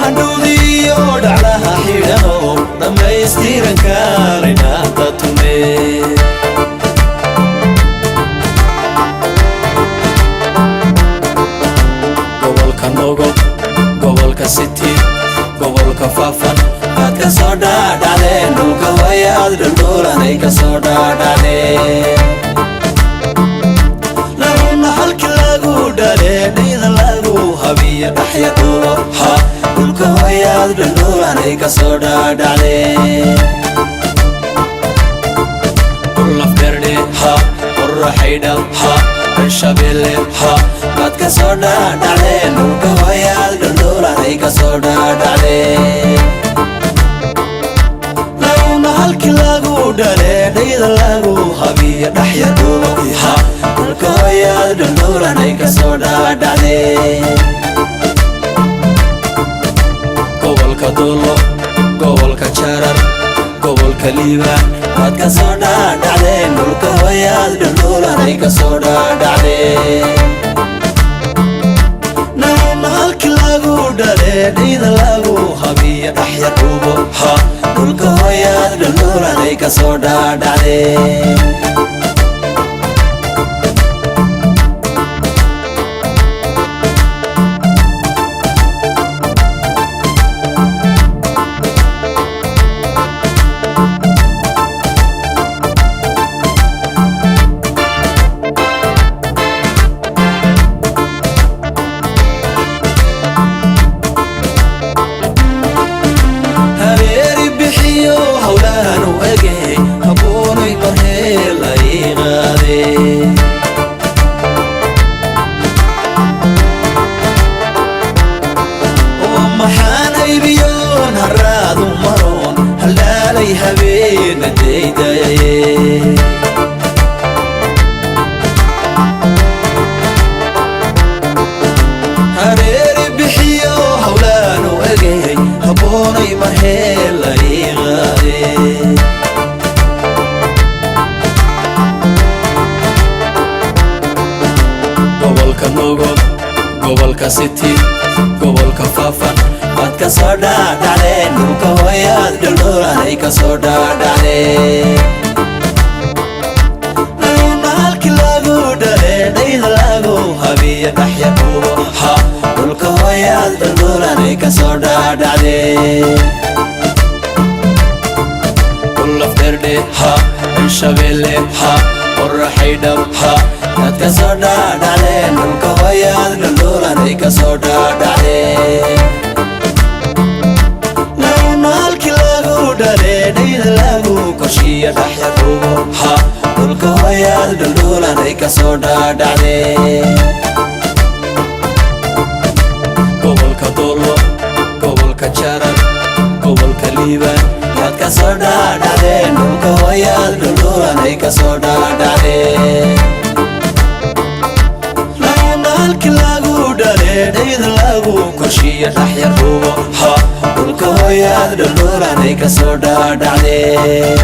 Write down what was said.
Handhuudiyo dhaclaha xidhano dhammaystiran kaalaynaanta tume. Gobolka Nogob, gobolka City, gobolka Faafan aad ka soo dhaadhacdeen, dhulka hooyaad dhaldhuulanay ka soo dhaadhacdeen. Laguna halki lagu dhale, dhayda lagu habiyo, dhaxya dhuubo ha, dhulka hooyaad dhaldhuulanay ka soo dhaadhacdeen. Kulafdherdhe ha, qoraxaydhal ha, Hirshabeelle ha, baad ka soo dhaadhacdeen, dhulka hooyaad dhaldhuulanay ka soo dhaadhacdeen. Laguna halki lagu dhale, dhayda lagu habiyo, dhaxya dhuubo ha, dhulka hooyaad dhaldhuulanay ka soo dhaadhacdeen. Gobolka Dulo, gobolka Jarar, gobolka Liibaan waad ka soo dhaadhacdeen, dhulka hooyaad dhaldhuulanay ka soo dhaadhacdeen. Naguna halki lagu dhale, dhayda lagu habiyo, dhaxya dhuubo ha, dhulka hooyaad dhaldhuulanay ka soo dhaadhacdeen. Hareeri bixiyo howlahan u ege, haboonay marhee la ii qaade. Oo maxaan aybiyoon haraadu maroon haldhaalay habeena daydayaye. Hareeri bixiyo howlaan u egey, haboonay marhee la ii qaade. Gobolka Nogob, gobolka City, gobolka Faafan waad ka soo dhaadhacdeen, dhulka hooyaad dhaldhuulanay ka soo dhaadhacdeen. Laguna halki lagu dhale, dhayda lagu habiyo, dhaxya dhuubo ha, dhulka hooyaad dhaldhuulanay ka soo dhaadhacdeen. Kulafdherdhe ha, Hirshabeelle ha, qoraxaydhab ha, aad ka soo dhaadhacdeen, dhulka hooyaad dhaldhuulanay ka soo dhaadhacdeen. Laguna halki lagu dhale, dhayda lagu korshiyo, dhaxya dhuubo ha, dhulka hooyaad dhaldhuulanay ka soo dhaadhacdeen. Gobolka Doolo, gobolka Jarar, gobolka Liibaan waad ka soo dhaadhacdeen, dhulka hooyaad dhaldhuulanay ka soo dhaadhacdeen. Laguna halki lagu dhale, dhayda lagu korshiyo, dhaxya dhuubo ha, dhulka hooyaad dhaldhuulanay ka soo dhaadhacdeen.